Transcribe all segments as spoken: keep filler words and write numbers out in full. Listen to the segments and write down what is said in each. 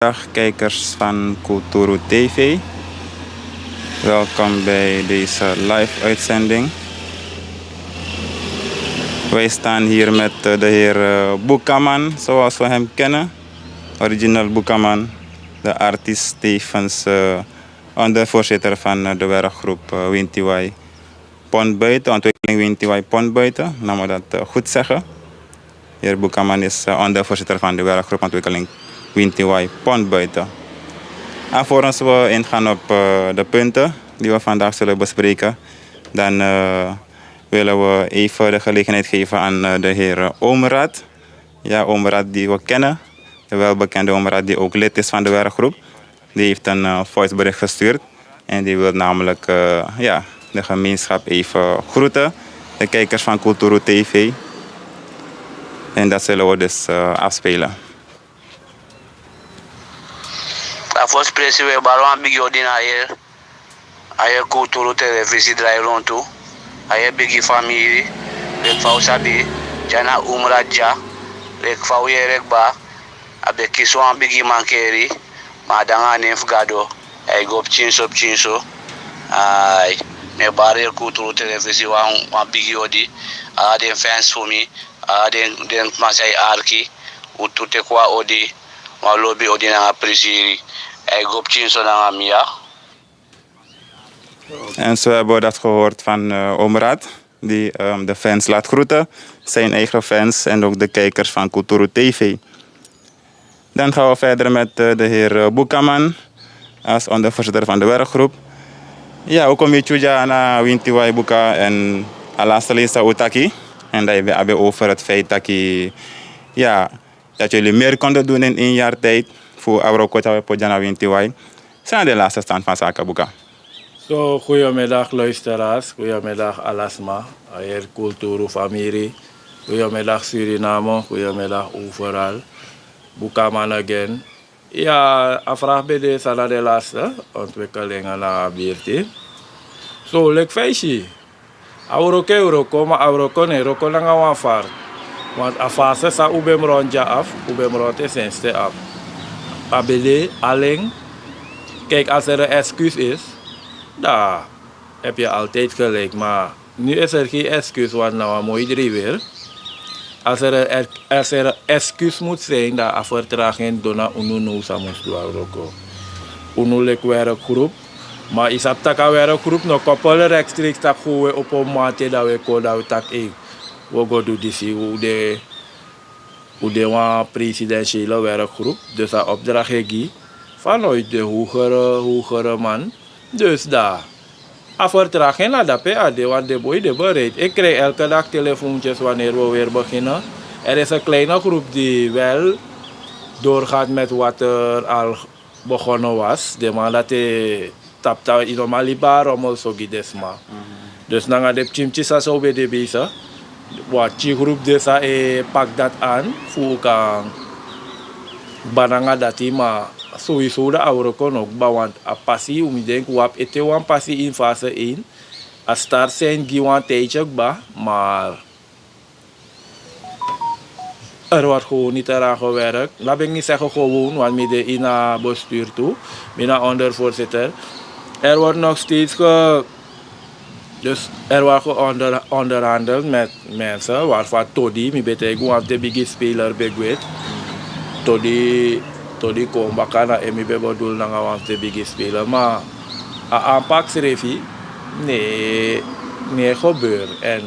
Goeiedag kijkers van Kulturu T V. Welkom bij deze live-uitzending. Wij staan hier met eh, de heer eh, Boekaman, zoals we hem kennen. Original Boekaman, de artiest tevens eh, ondervoorzitter van eh, de werkgroep eh, Wintiwai Pondbuiten, ontwikkeling Wintiwai Pondbuiten, laat me dat eh, goed zeggen. Heer Boekaman is eh, ondervoorzitter van de werkgroep ontwikkeling Wintiwai Pondbuiten. Alvorens we ingaan op eh, de punten die we vandaag zullen bespreken, dan eh, willen we even de gelegenheid geven aan eh, de heer eh, Omraad. Ja, Omraad die we kennen, de welbekende Omraad die ook lid is van de werkgroep. Die heeft een eh, voicebericht gestuurd. En die wil namelijk eh, ja, de gemeenschap even groeten. De kijkers van Kulturu T V. En dat zullen we dus eh, afspelen. A fosi presi we bari wan bigi odi na a yere, a yere Kulturu Telefisi drai lontu, a yere bigi famiri, leki fa un sabi, dya na Umra dya, leki fa un yere kba, a ben kisi wan bigi mankeri, ma a de nanga a nen fu Gado, a e go pikinso pikinso. Ai, mi e bari yere Kulturu Telefisi wan, wan bigi odi, ala den fans fu mi, ala den, den masai arki, un tu teki wan odi, wan lobi odi nanga prisiri. A e go pikinso nanga mi ya. En zo hebben we dat gehoord van eh, Omraad, die ehm, de fans laat groeten, zijn eigen fans en ook de kijkers van Kulturu T V. Dan gaan we verder met eh, de heer eh, Boekaman als ondervoorzitter van de werkgroep. Ja, un kon mi tyu dya na Wintiwai Boeka en a laatste lees san un taki. En dat je abi over het feit taki, ja, dat jullie meer konden doen in één jaar tijd voor a wroko san un e poti dya na Wintiwai. San na den laatste stand van zaken, Boeka? So, goedemiddag luisteraars, goedemiddag alasma, a heri Kulturu famiri, goedemiddag Suriname, goedemiddag overal. Boekaman again. Ya, a vraag ben de san na den laatste ontwikkelingen na a birti. So, leki fa yu si, a wroko e wroko, ma a wroko no e wroko nanga wan fari. Want a fase san un ben mus run dya afu, un ben mus run te sensi ten afu. A ben de alen, kijk, als er een excuus is, dan heb je altijd gelijk, maar nu is er geen excuus, want na wan moi dri weri. Als er, er, als er een excuus moet zijn, dan a vertraging dona unu now san mus du a wroko. Unu leki werkgroep, ma yu sabi tak' a werkgroep no koppel rechtstreeks tak' fu un e opo maman te dan un e kon dan un taki ei, un o go du disi, un de, un de wan presidentiële werkgroep. Dus a opdracht e gi vanuit de hogere, hogere man. Dus dan a vertraging na dape a de, want den boi de bereid. Ik krijg elke dag telefoontjes wanneer we weer beginnen. Er is een kleine groep die wel doorgaat met wat er al begonnen was. Den man dati e tapu tan, yu no man libi a rommel so gi den sma. Dus nanga den pikin pikin san so un ben de bezig, wan pikin groep de san e paki dati an fu un kan kba nanga dati, ma sowieso dan a wroko no kba, want a pasi, un mus denki un abi ete wan pasi ini fase één. A start zijn gi wan tijdje kba, maar er wordt gewoon niet eraan gewerkt. Laat ik niet zeggen gewoon, want mi de in a bestuur toe, mi na ondervoorzitter. Er wordt nog steeds ge, dus er wordt geonder, onderhandeld met mensen waarvan Todi, mi ben taigi wan fu den bigi speler ben kwijt. Todi, Todi kon baka na en, mi ben bedoel nanga wan fu den bigi speler, maar a aanpak srefi, nee, nee gebeur. En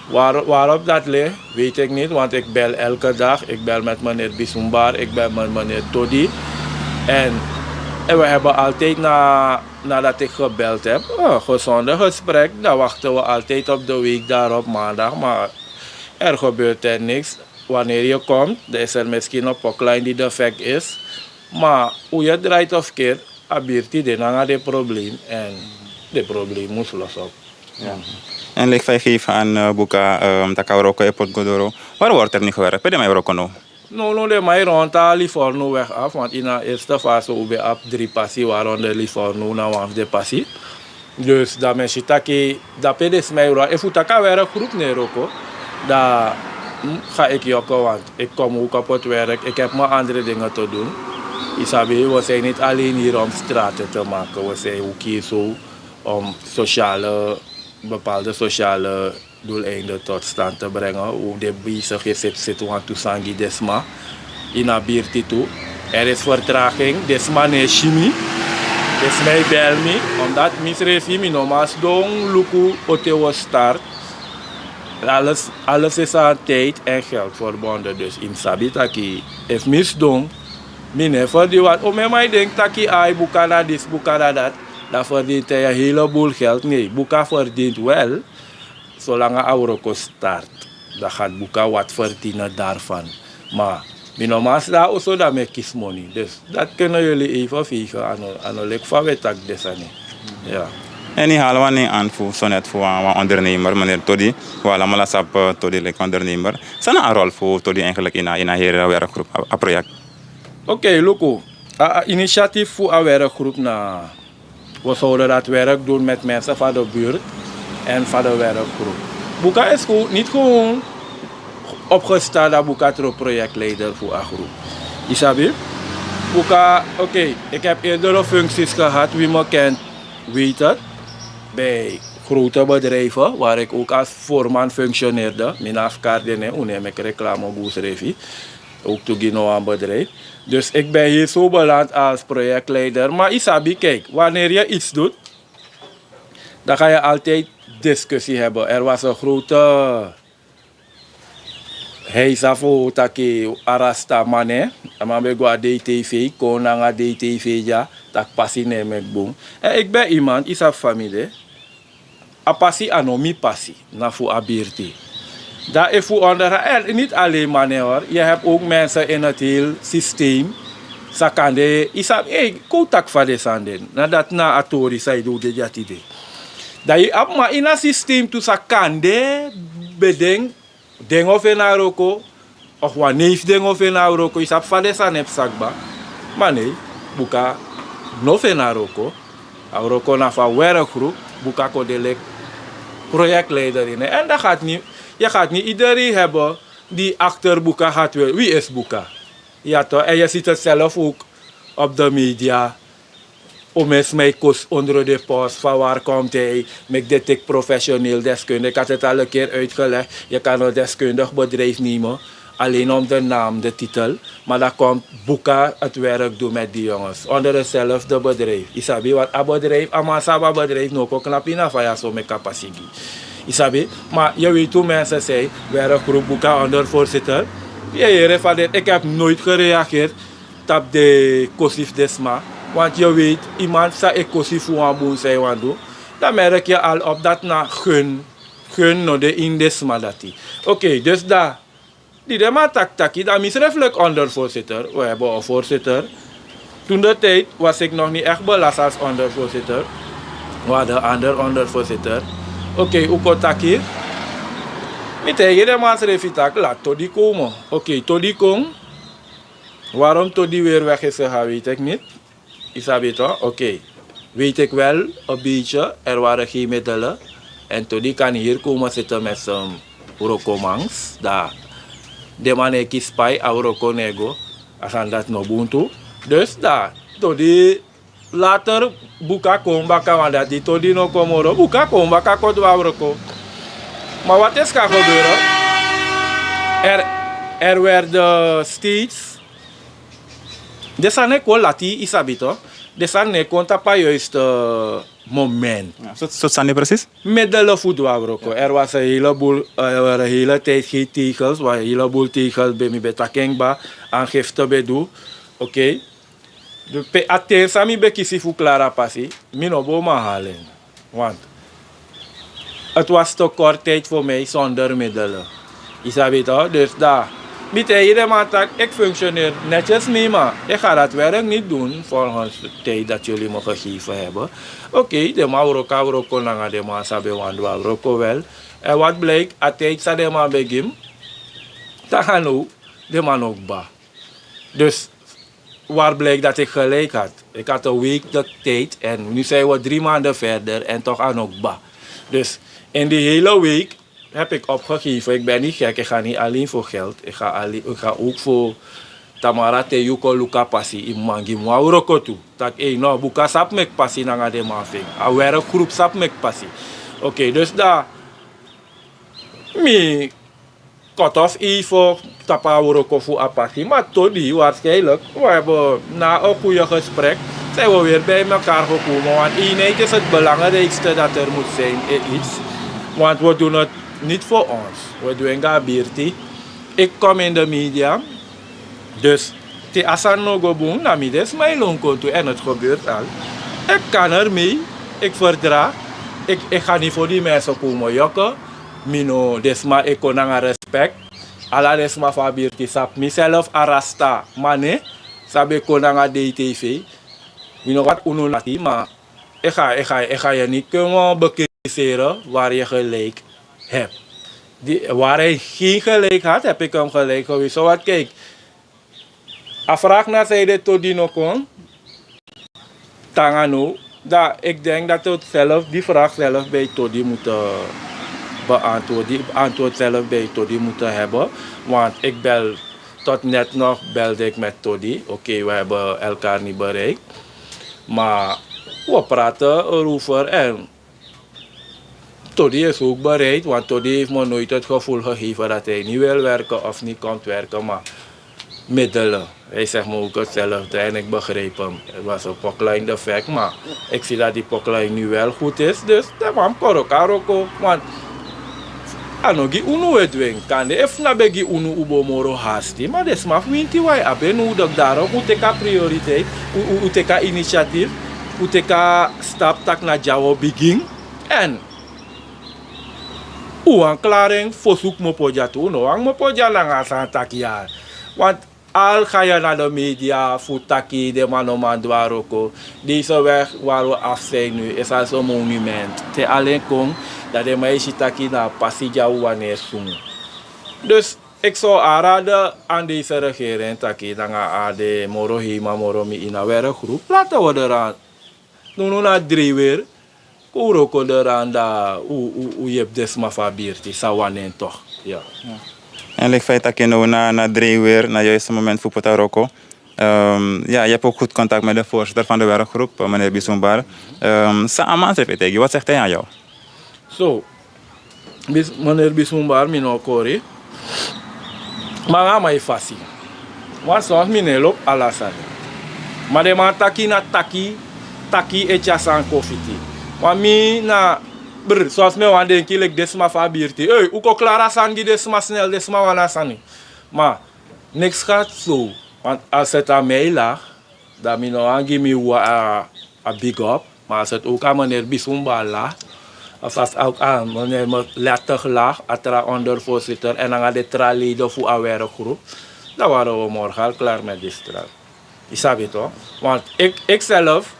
waar, waarop dat ligt, weet ik niet, want ik bel elke dag. Ik bel met meneer Bisumbar, ik bel met meneer Todi. En, en we hebben altijd na, nadat ik gebeld heb, eh, gezonde gesprek. Dan wachten we altijd op de week daarop, maandag. Maar er gebeurt er niks. Wanneer je komt, dan is er misschien een poklijn die defect is. Maar hoe je draait of keert, a birti de nanga den probleem. En den probleem mus los op. En leki fa yu geef aan eh, Boeka, ehm, tak' a wroko e poti go doro. Waar wordt er nu gewerkt? Pe den man e wroko now? No, no, den man e run te a Livornoweg af, want ini a eerste fase un ben abi dri pasi, waaronder Livorno na wan fu den pasi. Dus dan mi e si taki dape den sma e wroko. Efu un taki a werkgroep no e wroko, dan mm, ga ik jokken, want ik kom ook op het werk. Ik heb mijn andere dingen te doen. Isabi, we zijn niet alleen hier om straten te maken. We zijn ook hier zo om sociale, bepaalde sociale doeleinden tot stand te brengen. Hoe de bezig is, zit, zit want to sangi desma in a birti toe. Er is vertraging. Desma ne shimi. Desma bel mi. Omdat misrefi mi nomas don luku ote we start. Alles, alles is aan tijd en geld verbonden. Dus in sabi taki, if misdon, mi never di wat. O men mai denk taki ai buka na dis, buka na dat. Dan verdient hij een heleboel geld. Nee, buka verdient wel. Zolang a wroko start, dan gaat buka wat verdienen daarvan. Maar mi no mas daar oso dan me kies money. Dus dat kunnen jullie even vegen aan, aan lek van we tak desani. Ja. En i halwa ni aan fu sonet fu wan ondernemer, meneer Todi. We allemaal sap Todi lek ondernemer. Sana a rol fu Todi eigenlijk in a, in a hele werkgroep, a, a project. Oké, luku. A, a initiatief fu a werkgroep na we zouden dat werk doen met mensen van de buurt en van de werkgroep. Buka is gewoon, niet gewoon opgesteld dat Buka tro projectleider voor een groep. Isabi? Buka, oké, ik heb eerdere functies gehad, wie me kent, weet het. Bij grote bedrijven, waar ik ook als voorman functioneerde. Minaf Cardene, Unemec Reclame Boesrevi. Ook to Ginoan bedrijf. Dus ik ben hier zo beland als projectleider. Maar Isabi, kijk, wanneer je iets doet, dan ga je altijd discussie hebben. Er was een grote heisa fu taki arasta mane. A man ben go a D T V, kon nanga D T V ya, tak pasi ne mek bun. En ik ben iemand, Isabi famide. A pasi a no mi pasi, na fu a birti. Dan efu onderha, en niet alleen mane hoor, je hebt ook mensen in het heel systeem. Sakande, Isabi, hey, kon tak fa de sanden. Na dat na a tori sa i du de dya tide. Dan i abi man ini a systeem tu sakande, beding, den o feni a wroko, of wan neef den o feni a wroko, i sabi fa den sani e psa kba. Ma nee, buka no feni a wroko. A wroko na fu a werkgroep, buka kon de leki projectleider ini. En dan gaat niet, je gaat niet iedereen hebben die achter buka gaat willen. Wie is buka? Ja toch, en je ziet het zelf ook op de media. Omes mij kost onder de post, van waar komt hij? Meki de tik professioneel deskundig. Ik had het al een keer uitgelegd. Je kan een deskundig bedrijf nemen, alleen om de naam, de titel. Maar dan komt buka het werk doen met die jongens onder hetzelfde bedrijf. Isabi, wat a bedrijf, a man sabi a bedrijf no kon knapi na faya so meki a pasi gi. Isabi, maar je weet hoe mensen zijn. Werkgroep buka ondervoorzitter. Je hier van dit, ik heb nooit gereageerd tapu de kosi fu den sma. Want je weet, iemand san e kosi fu wan bun san e wani du, dan merk je al op dat na gun, gun no de ini den sma dati. Oké, dus dan, di den man taki taki, dan misrefi leki ondervoorzitter, we hebben een voorzitter. Toen de tijd was ik nog niet echt belast als ondervoorzitter. We hadden een ander ondervoorzitter. Oké, u kon taki. Mi taigi den man srefi taki, laat Todi komen. Oké, Todi kon. Waarom Todi weer weg is gegaan, weet ik niet. Isabi toch? Oké. Weet ik wel een beetje. Er waren geen middelen. En Todi kan hier komen zitten met zijn wrokomangs. Daar. De man e kisi pai, a wroko no e go. A sani dati no bun tu. Dus daar. Todi later buka kon baka, want dati Todi no kon moro. Buka kon baka kon du a wroko. Maar wat is gaan gebeuren? Er, er werden steeds Den sani e kon lati, Isabi toch. Den sani no e kon tapu a juiste moment. Ja, so, so sani precies? Middelen fu du a wroko. Er was een heleboel, eh, er waren een hele tijd geen tegels, maar een heleboel tegels ben mi ben taki en kba, aangifte ben du. Oké. Dus pe a ten san mi ben kisi fu klaar a pasi, mi no bo man halen. Want het was te kort tijd voor mij zonder middelen. Isabi toch? Dus daar. Mi taigi den man taki, ik functioneer netjes mee, maar ik ga dat werk niet doen volgens de tijd dat jullie me gegeven hebben. Oké, den man wroko, wroko nanga den man san ben wani du a wroko wel. En wat blijkt, a tijd san den man ben gi mi, te gaan now, den man no kba. Dus waar blijkt dat ik gelijk had. Ik had een week de tijd en nu zijn we drie maanden verder en toch a no kba. Dus in die hele week heb ik opgegeven. Ik ben niet gek, ik ga niet alleen voor geld. Ik ga, alleen, ik ga ook voor Tamara te yu kon luku a pasi, yu man gi mi wan wroko tu. Tak' ei no, Buka sabi meki pasi nanga den man fu en. A werkgroep sabi meki pasi. Oké, dus dan mi kort of even tapu a wroko fu a pasi. Ma Todi, waarschijnlijk, we hebben na een goede gesprek, zijn we weer bij elkaar gekomen. Want eenheid is het belangrijkste dat er moet zijn in iets. Want we doen het niet voor ons. We doen het Birti. Ik kom in de media. Dus te a sani no go bun, na mi den sma e lon kon tu, en het gebeurt al. Ik kan ermee, ik verdra. Ik, ik ga niet voor die mensen komen jokken. Mi no, den sma e kon nanga respect. Ala den sma fu a Birti sabi mi srefi a rasta, ma ne, san ben kon nanga D T V. Mi no wani unu lati, ma ik ga, ik ga, ik ga je niet komen bekritiseren waar je gelijk hebt. Die, waar hij geen gelijk had, heb ik hem gelijk gewezen. Zo wat, kijk, a vraag na zijde Todi no kon, tanga no, dan ik denk dat we het zelf, die vraag zelf bij Todi moeten beantwoorden, die antwoord zelf bij Todi moeten hebben. Want ik bel, tot net nog belde ik met Todi. Oké, we hebben elkaar niet bereikt. Maar we praten erover en Todi is ook bereid, want Todi heeft me nooit het gevoel gegeven dat hij niet wil werken of niet komt werken, maar middelen. Hij zegt me ook hetzelfde en ik begrijp hem. Het was een pokla in de fek, maar ik zie dat die pokla nu wel goed is. Dus de man korokaro ko, want a no gi unu e dwingi. Kande efu na ben gi unu, un bo moro hasti. Ma den sma fu winti wan, a ben nodig. Daarom un teki a prioriteit, un, un, un teki a initiatief, un teki a stap tak' na dya un o bigin. En un wani klari en fosi un kmopo dya tu, un no wani kmopo dya nanga a sani taki ya. Want al ga ya na de media fu taki den man no man du a wroko. Deze weg waar we af zijn nu is als een monument. Te alen kon, dan den man e si taki na a pasi dya un wani e sunu. Dus ik zou aanraden aan deze regering taki nanga a de moro heima moro mi ini a werkgroep, laten we eraan nunu na dreiwer. Kon wroko eraan, dan un, un, un yepi den sma fu a Birti san wani en toch. Ya. En leki fa yu taki now na, na dreiwer, na juiste moment fu poti a wroko. Ehm, ja, je hebt ook goed contact met de voorzitter van de werkgroep, eh, meneer Bisumbar. Ehm, san a man srefi e taigi, wat zegt hij aan jou? So, bis-, meneer Bisumbar, mi no o kori. Ma nanga a man e fasi. Want soms mi no e lobi ala sani. Ma den man taki na taki, taki e tyari sani kon fiti. Ma mi na, brr, soms mi e wani denki leki den sma fu a Birti. Ei, un kon klari a sani gi den sma snel, den sma wani a sani. Ma niks gaat zo. Want als het aan mij lag, dan mi no wani gi mi wa-, a, a big up. Maar als het ook aan meneer Bisumba lag, of als het ook aan meneer Me-, Lettig lag, a tra ondervoorzitter, en nanga den tra leden fu a werkgroep, dan waren we morgen al klaar met die straf. Yu sabi toch? Want ik, ik zelf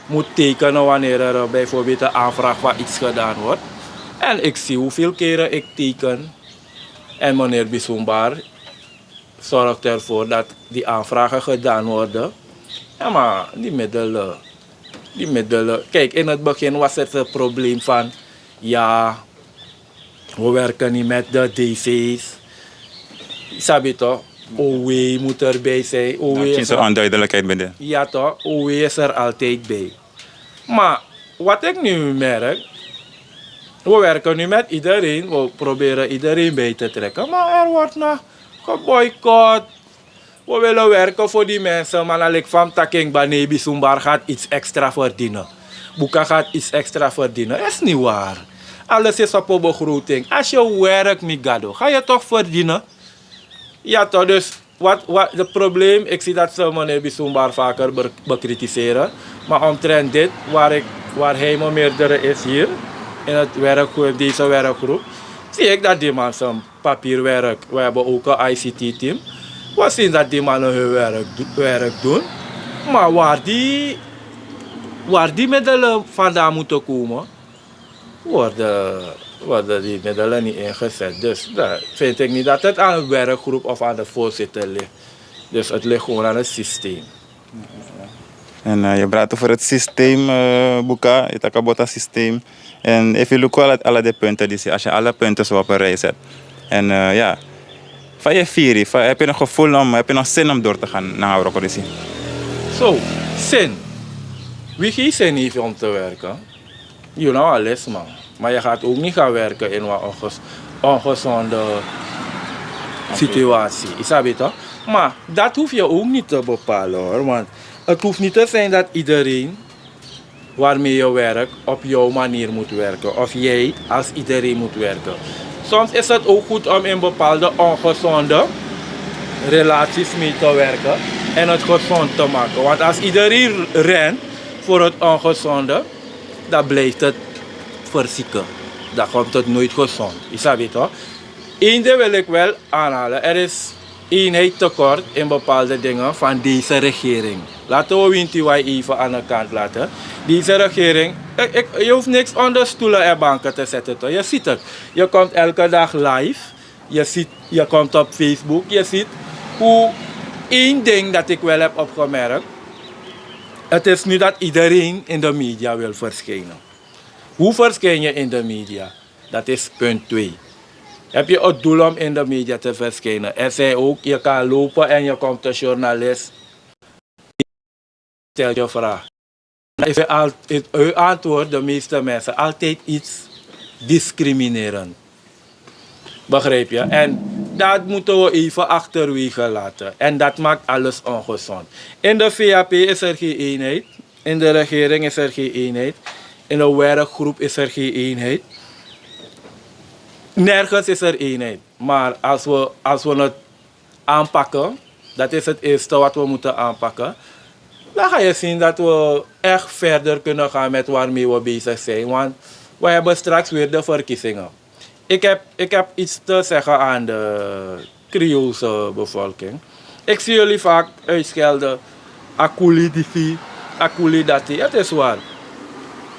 moet tekenen wanneer er, eh, bijvoorbeeld een aanvraag van iets gedaan wordt. En ik zie hoeveel keren ik teken. En meneer Bisumbar zorgt ervoor dat die aanvragen gedaan worden. Ja, maar die middelen, die middelen. Kijk, in het begin was het een probleem van, ja, we werken niet met de D C's. Sabi toch? O W moet erbij zijn. O W is er, onduidelijkheid bij de, ja toch, O W is er altijd bij. Maar wat ik nu merk, we werken nu met iedereen, we proberen iedereen bij te trekken, maar er wordt nog geboycott. We willen werken voor die mensen, maar na leki fa mi taki en, Banebi Sumbar gaat iets extra verdienen. Buka gaat iets extra verdienen. Is niet waar. Alles is op een begroting. Als je werkt, mi gado, ga je toch verdienen? Ja toch, dus wat, wat het probleem, ik zie dat ze meneer Bisumbar vaker be-, bekritiseren. Maar omtrent dit, waar ik, waar hij mijn meerdere is hier, in het werkgroep, deze werkgroep, zie ik dat die man zijn papierwerk, we hebben ook een I C T-team. We zien dat die mannen hun werk, do-, werk doen. Maar waar die, waar die middelen vandaan moeten komen, worden, worden die middelen niet ingezet. Dus dan vind ik niet dat het aan de werkgroep of aan de voorzitter ligt. Dus het ligt gewoon aan het systeem. En, eh, je praat over het systeem, eh, Buka, je taki about a systeem. En if you look at alle, alle de punten die ze, als je alle punten zo op een rij zet. En, eh, ja, Fa yu e firi, fa yu e pini gevoel om, yu e pini zin om door te gaan na a wroko disi? So, zin. Wie geeft zin heeft om te werken? You know, alles man. Maar je gaat ook niet gaan werken in een onges ongezonde situatie. Isabi toch? Maar dat hoef je ook niet te bepalen hoor. Want het hoeft niet te zijn dat iedereen waarmee je werkt op jouw manier moet werken. Of jij als iedereen moet werken. Soms is het ook goed om in bepaalde ongezonde relaties mee te werken en het gezond te maken. Want als iedereen rent voor het ongezonde, dan blijft het verzieken. Dan komt het nooit gezond. Isabi toch? Eén ding wil ik wel aanhalen. Er is eenheid tekort in bepaalde dingen van deze regering. Laten we Winti Wai even aan de kant laten. Deze regering, ik, ik, je hoeft niks onder stoelen en banken te zetten toch? Je ziet het. Je komt elke dag live. Je, ziet, je komt op Facebook. Je ziet hoe één ding dat ik wel heb opgemerkt. Het is niet dat iedereen in de media wil verschijnen. Hoe verschijn je in de media? Dat is punt twee. Heb je het doel om in de media te verschijnen? Er zijn ook, je kan lopen en je komt een journalist. Stelt je vraag. Dan is uw antwoord, de meeste mensen, altijd iets discriminerend. Begrijp je? En dat moeten we even achterwege laten. En dat maakt alles ongezond. In de V A P is er geen eenheid. In de regering is er geen eenheid. In de werkgroep is er geen eenheid. Nergens is er eenheid. Maar als we, als we het aanpakken, dat is het eerste wat we moeten aanpakken, dan ga je zien dat we echt verder kunnen gaan met waarmee we bezig zijn. Want we hebben straks weer de verkiezingen. Ik heb, ik heb iets te zeggen aan de Creoolse bevolking. Ik zie jullie vaak uitschelden: Akuli disi, Akuli dati. Het is waar.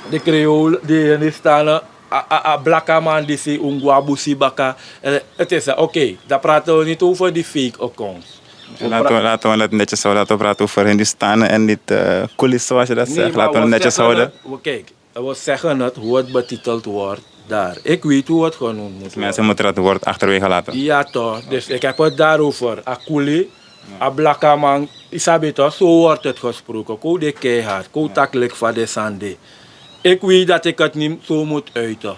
De Creool, de Hindustanen, a, a, a blakaman disi, un go na busi baka. Eh, het is, eh, oké, dan praten we niet over die fake accounts. Laten we, laten we het netjes houden, laten we praten over Hindustanen en niet uh, Kuli, zoals je dat zegt. Laten we het netjes houden. Kijk, we zeggen het hoe het betiteld wordt daar. Ik weet hoe het genoemd moet worden. Mensen moeten dat woord achterwege laten. Ja toch, dus ik heb het daarover. Akuli, a blakaman, isabi toch, zo wordt het gesproken. Ko de keihard, ko taklik van de sande. Ik weet dat ik het niet zo moet uiten.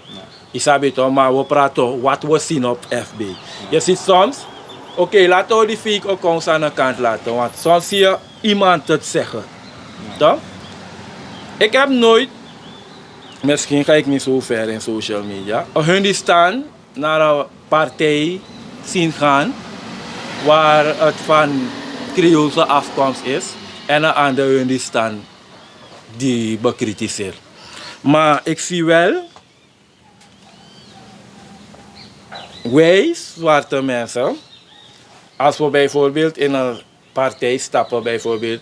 Isabi toch, maar we praten wat we zien op F B. Je ziet soms, oké, laten we die fake accounts aan de kant laten, want soms zie je iemand het zeggen. Toch? Ik heb nooit, misschien ga ik niet zo ver in social media, een Hindustan naar een partij zien gaan waar het van Creoolse afkomst is en een andere Hindustan die bekritiseert. Maar ik zie wel, wij zwarte mensen, als we bijvoorbeeld in een partij stappen, bijvoorbeeld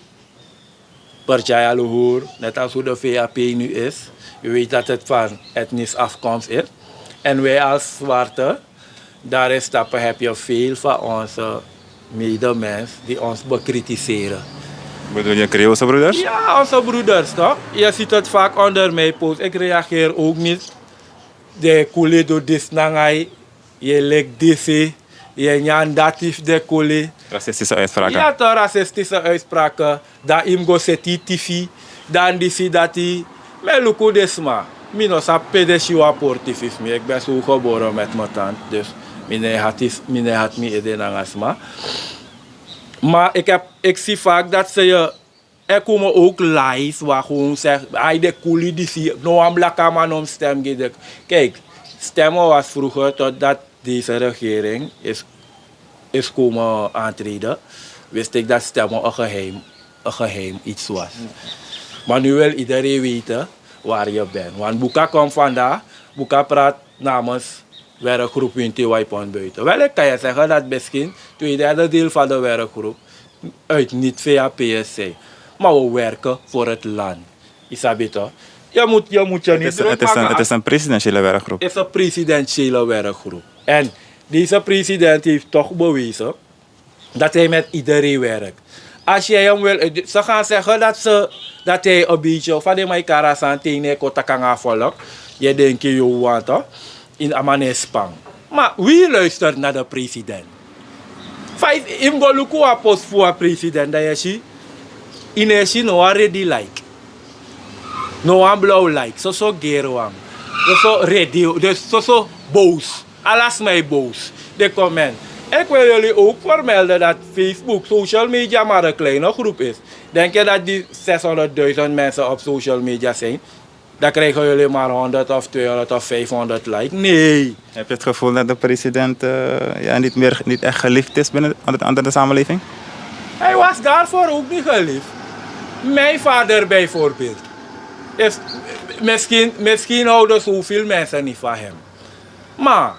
Percaya Luhur, net als hoe de V A P nu is. U weet dat het van etnisch afkomst is. En wij als zwarte, daarin stappen, heb je veel van onze medemens die ons bekritiseren. Bedoel je Creoolse broeders? Ja, onze broeders toch? Je ziet het vaak onder mijn post. Ik reageer ook niet. De kuli du disnangai. Yu e leki disi, yu e nyan dati fu den kuli. Racistische uitspraken. Ya to, racistische uitspraken. Dan yu mus go seti yu tifi, dan disi dati. Mi e luku den sma. Mi no sabi pe den si wan portifi fu mi. Ik ben zo geboren met mijn tand. Dus mi no e hati, mi no e hati mi ede nanga sma. Maar ik heb, ik zie vaak dat ze je Er komen ook lies waar gewoon zegt, ai, de kuli disi, no wan blakaman no mus stem gi de. Kijk, stemmen was vroeger, totdat deze regering is, is komen aantreden, wist ik dat stemmen een geheim, een geheim iets was. Maar nu wil iedereen weten waar je bent. Want Buka komt vandaag, Buka praat namens werkgroep Winti Waipon buiten. Wel, ik kan je zeggen dat misschien twee derde deel van de werkgroep uit niet V A P'ers zijn. Maar we werken voor het land. Isabi toch? Je moet, je moet je niet druk maken. Het is een presidentiële werkgroep. Het is een presidentiële werkgroep. En deze president heeft toch bewezen dat hij met iedereen werkt. Als jij hem wil, ze gaan zeggen dat, ze, dat hij een beetje van de Maikara Santene kon takanga volk. Je denkt je want toch? In Amanespan. Maar wie luistert naar de president? Pais, yu mus go luku wan post fu wan president, dan yu e si, yu no e si no wan redi like, no wan blaw like, soso geri wan, soso redi, dus soso boos. Ala sma e boos. De comment. Ik wil jullie ook vermelden dat Facebook, social media, maar een kleine groep is. Denk je dat die zeshonderdduizend mensen op social media zijn? Dan krijgen jullie maar honderd of tweehonderd of vijfhonderd like. Nee. Heb je het gevoel dat de president eh, ja, niet, meer, niet echt geliefd is binnen, onder, onder de samenleving? Hij was daarvoor ook niet geliefd. Mijn vader bijvoorbeeld. Is, misschien, misschien houden zoveel mensen niet van hem. Maar,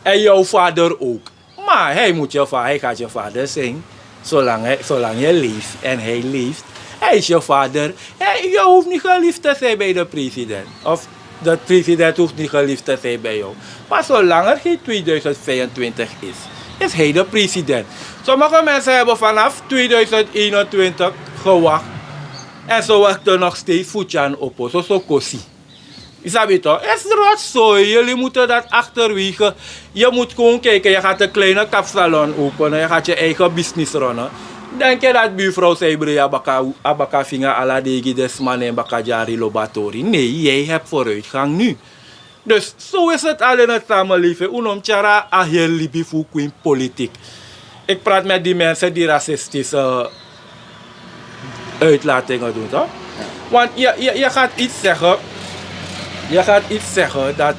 en jouw vader ook. Maar hij moet je vader, hij gaat je vader zijn. Zolang, hij, zolang je leeft en hij leeft, hij is je vader. Hij, je hoeft niet geliefd te zijn bij de president. Of de president hoeft niet geliefd te zijn bij jou. Maar zolang er geen tweeduizend vijfentwintig is, is hij de president. Sommige mensen hebben vanaf tweeduizend eenentwintig gewacht. En ze wachten nog steeds voor Tjan Oppo. Zo, zo kosi. Yu sabi toch? Is rotzooi. Jullie moeten dat achterwege. Je moet gewoon kijken, je gaat een kleine kapsalon openen, je gaat je eigen business runnen. Denk je dat buurvrouw Seibre a baka, a baka vinger ala degi desman en baka jari lobatori? Nee, jij hebt vooruitgang nu. Dus zo is het al in het samenleving. Un no mus tyari a heri libi fu un go ini politiek. Ik praat met die mensen die racistische uitlatingen doen, toch? Want je, je, je gaat iets zeggen, je gaat iets zeggen dat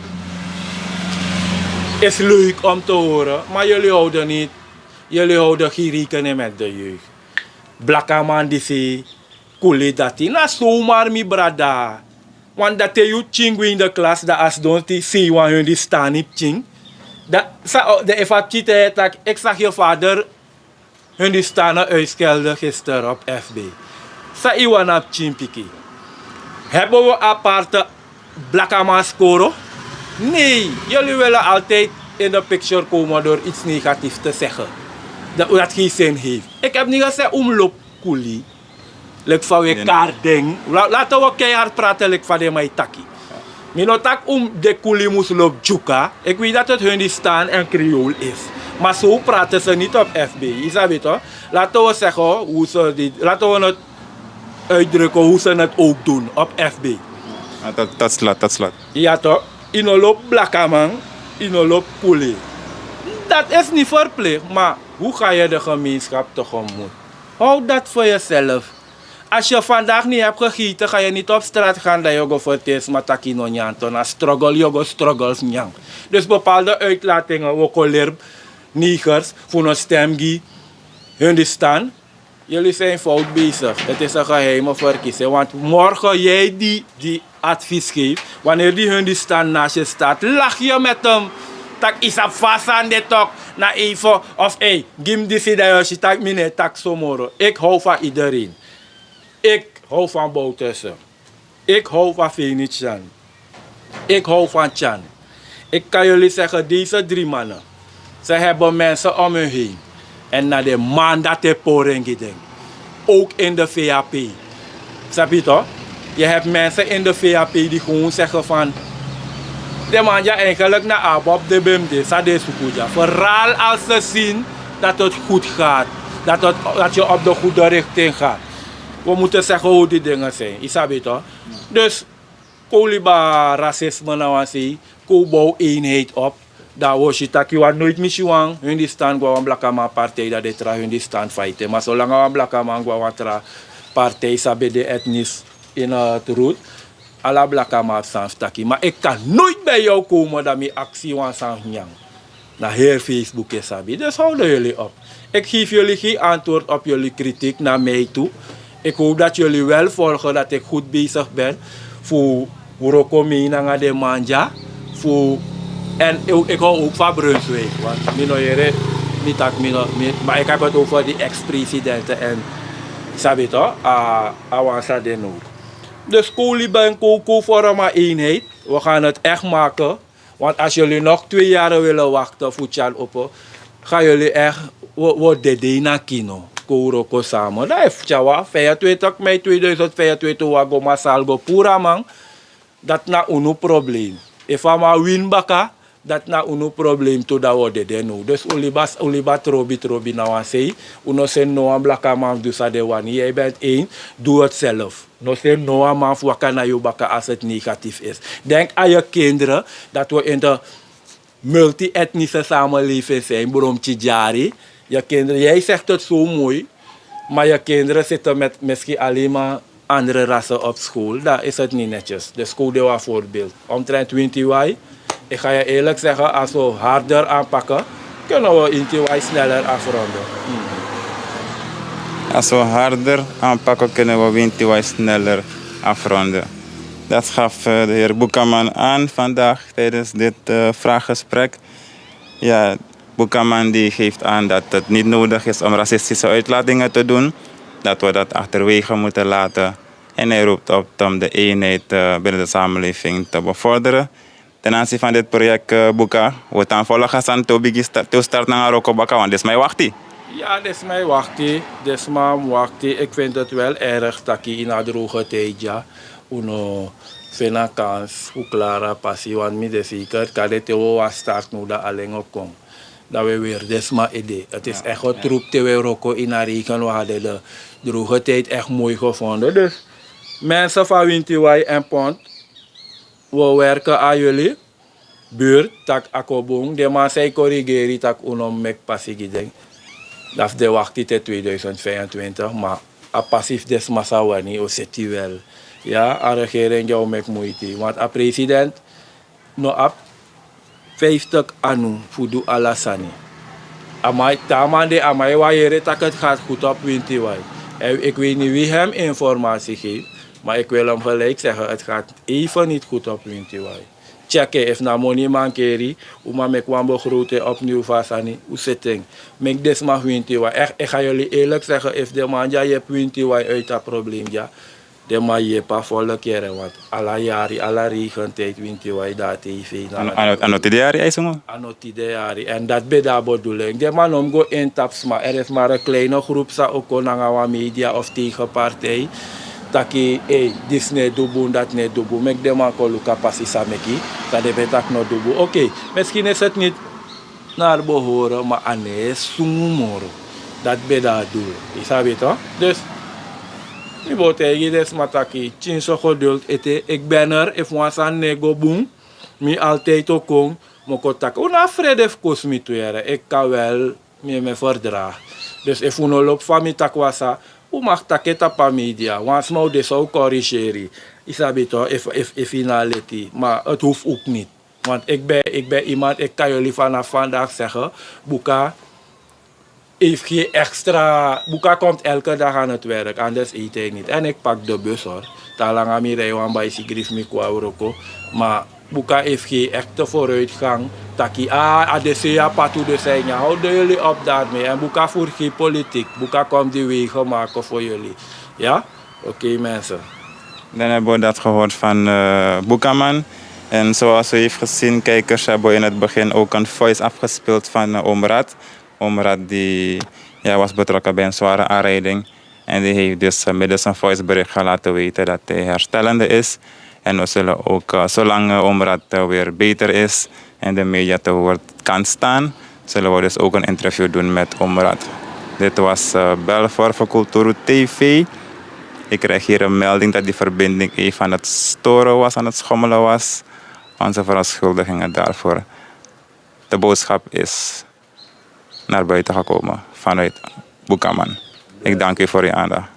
is leuk om te horen, maar jullie houden niet, jullie houden geen rekening met de jeugd. Blakaman disi kuli dati, na zomaar, mi brada. Want dat te yu pikin go in de klas, dan a sidon te yu si wan Hindustani pikin. Dan sa, dan efu a pikin taigi yu taki, ik zag je vader Hindustani uitschelden gisteren op F B. Sa yu wani a pikin piki? Hebben we aparte blakaman skoro? Nee, jullie willen altijd in de picture komen door iets negatiefs te zeggen. Dat, dat geen zin heeft. Ik heb niet gezegd un mus lobi kuli. Leki fa wi e kari den. La-, laten we keihard praten, leki fa den man e taki. Mi no taki un mus de kuli, mus lobi Dyuka. Ik weet dat het Hindustan en Creool is. Maar zo praten ze niet op F B. Yu sabi toch? Laten we zeggen hoe ze die, laten we het uitdrukken hoe ze het ook doen op F B. Ah, dat, dat slaat, dat slaat. Ja toch? Yu no lobi blakaman, yu no lobi kuli. Dat is niet verplicht, maar hoe ga je de gemeenschap tegemoet? Hou dat voor jezelf. Als je vandaag niet hebt gegeten, ga je niet op straat gaan dat je go vertel sma taki no nyan, toch na struggle, je go struggles nyan. Dus bepaalde uitlatingen, we kon leren negers fu no stem gi Hindustan. Jullie zijn fout bezig. Het is een geheime verkiezing. Want morgen jij die, die advies geeft, wanneer die Hindustan naast je staat, lach je met hem. Tak' yu sabi fa a sani de tok, na even of ei, gi mi disi, dan yu o si tak' mi no e taki so moro. Ik hou van iedereen. Ik hou van Bouterse. Ik hou van Venetian. Ik hou van Tjan. Ik kan jullie zeggen, deze drie mannen, ze hebben mensen om hun heen. En na de man dat e pori en gi den. Ook in de V H P. Sabi toch? Je hebt mensen in de V H P die gewoon zeggen van, de man dya eigenlijk na a bob de bem de, san den e suku dya. Vooral als ze zien dat het goed gaat. Dat het, dat je op de goede richting gaat. We moeten zeggen hoe die dingen zijn. Yu sabi toch? Dus, kon wi libi a racisme na wan sei, kon wi bow eenheid op. Dan wi o si taki wi no e misi wan Hindustan go na wan blakaman partij, dan den tra Hindustan faiti. Ma solanga wan blakaman go na wan tra partij san ben de etnis in het roet, ala blakaman abi san fu taki. Ma ik kan nooit bij jou komen dan mi aksi wan sani nyan. Na heri Facebook e sabi. Dus houden jullie op. Ik geef jullie geen antwoord op jullie kritiek naar mij toe. Ik hoop dat jullie wel volgen dat ik goed bezig ben fu wroko mi nanga den man dya. Fu, en ik, ik hou ook van Brunswijk. Want mi no yere, mi taki mi no, mi, maar ik heb het over die ex-presidenten en, sabi toch, a, a wan san de no. Dus kon wi libi en kon, kon wi vorm a eenheid. We gaan het echt maken. Want als jullie nog twee jaren willen wachten voor Tjan Opo, gaan jullie echt, we, we dede na kino, kon wi wroko samen. Dan efu Tjan waka, vijfentwintig mei tweeduizend vijfentwintig, wi o go massaal go puru a man, dat na unu probleem. Efu a man win baka, dati na unu problem tu, dan wi o dede now. Dus un libi a, un libi a trobi trobi na wan sei. Un no seni no wan blakaman fu du san den wani. Yu e ben en, du het zelf. No seni no wan man fu waka na yu baka als het negatief is. Denk aan je kinderen, dat we in de multi-etnische samenleving zijn, Bromtje Jari. Je kinderen, jij zegt het zo mooi, maar je kinderen zitten met misschien alleen maar andere rassen op school. Dan is het niet netjes. Dus koop een voorbeeld. Omtrent Winti Wai, ik ga je eerlijk zeggen, als we harder aanpakken, kunnen we Winti Wai sneller afronden. Als we harder aanpakken, kunnen we Winti Wai sneller afronden. Dat gaf eh, de heer Boekaman aan vandaag tijdens dit eh, vraaggesprek. Ja, Boekaman die geeft aan dat het niet nodig is om racistische uitlatingen te doen, dat we dat achterwege moeten laten. En hij roept op om de eenheid eh, binnen de samenleving te bevorderen. Ten aanzien van dit project eh, Boeka, we tan volgen san te bigin sta- te start nanga roko baka, want dit is mijn wachtie. Ja, dit is mijn wachtie. Dit is mijn wachtie. Ik vind het wel erg dat je in een droge tijd, ja, uno fena kans, u klara pasi, want mi de zeker, kade te we wan start nu dan alleen ook kon. Dan we weer desma ede. Het is echt een troep te we roko in een regen. We hadden de droge tijd echt mooi gevonden. Dus mensen van Winti Wai en Pont, we werken aan jullie. Buurt, tak' a kon bun. Den man san e korigeri tak' un no mus meki pasi gi den. Dan fu den wakti te tweeduizend vijfentwintig, ma a pasi fu den sma san wani o seti wel. Ya, a regering dya o meki muiti. Want a president no abi vijftig anu fu du ala sani. A man, te a man de, a man e wani yere tak' het gaat goed op Winti Wai. En ik weet niet wie hem informatie geeft, maar ik wil hem gelijk zeggen, het gaat even niet goed op Winti Wai. Check, efu na moni mankeri, un man meki wan begroting opnieuw fu a sani, un seti en. Meki den sma fu Winti Wai. Echt, ik ga jullie eerlijk zeggen, efu den man dya yepi Winti Wai uit a probleem dya, den man yepi a volk yere, want ala yari, ala regentijd Winti Wai de na tv. A no- a no- a no tide yari, a e sungu. A no tide yari. En dat ben de a bedoeling. Den man no mus go intapu sma. Er is maar een kleine groep san o kon nanga wan media of tegenpartij taki, ei, disi no e du bun, dati no e du bun. Meki den man kon luku a pasi san meki, san den ben taki no du bun. Oké, misschien is het niet naar behoren, ma a no e sungu moro. Dati ben de a doel. Yu sabi toch? Dus mi bo taigi den sma taki, tyinso geduld ete, ik ben er. Efu wan sani no e go bun, mi altijd o kon. Mi o kon taki, un no abi frede fu kosi mi tu yere. Ik kan wel, mi e, mi e verdraag. Dus efu un no lobi fa mi taki wan sani, un mag taki en tapu a media. Wan sma o de san o corrigeri. Yu sabi toch, efu, efu, efu yu no e leti. Maar het hoeft ook niet. Want ik ben, ik ben iemand, ik kan jullie vanaf vandaag zeggen, Boeka heeft geen extra, Boeka komt elke dag aan het werk, anders eet hij niet. En ik pak de bus, hoor. Te a langa mi rij wan bicycle, mi kon a wroko. Maar Boeka heeft geen echte vooruitgang. Taki, ah, a de se a patu de se nyan. Houden jullie op daarmee. En Boeka voert geen politiek. Boeka komt die wegen maken voor jullie. Ja? Oké, mensen. Dan hebben we dat gehoord van eh, Boekaman. En zoals u heeft gezien, kijkers hebben in het begin ook een voice afgespeeld van eh, Omrad. Omrad die ja, was betrokken bij een zware aanrijding. En die heeft dus eh, middels een voicebericht laten weten dat hij herstellende is. En we zullen ook, eh, zolang eh, Omrad eh, weer beter is en de media te woord kan staan, zullen we dus ook een interview doen met Omrad. Dit was eh, Belfor voor Culturu T V. Ik kreeg hier een melding dat die verbinding even aan het storen was, aan het schommelen was. Onze verontschuldigingen daarvoor. De boodschap is naar buiten gekomen vanuit Boekaman. Ik dank u voor uw aandacht.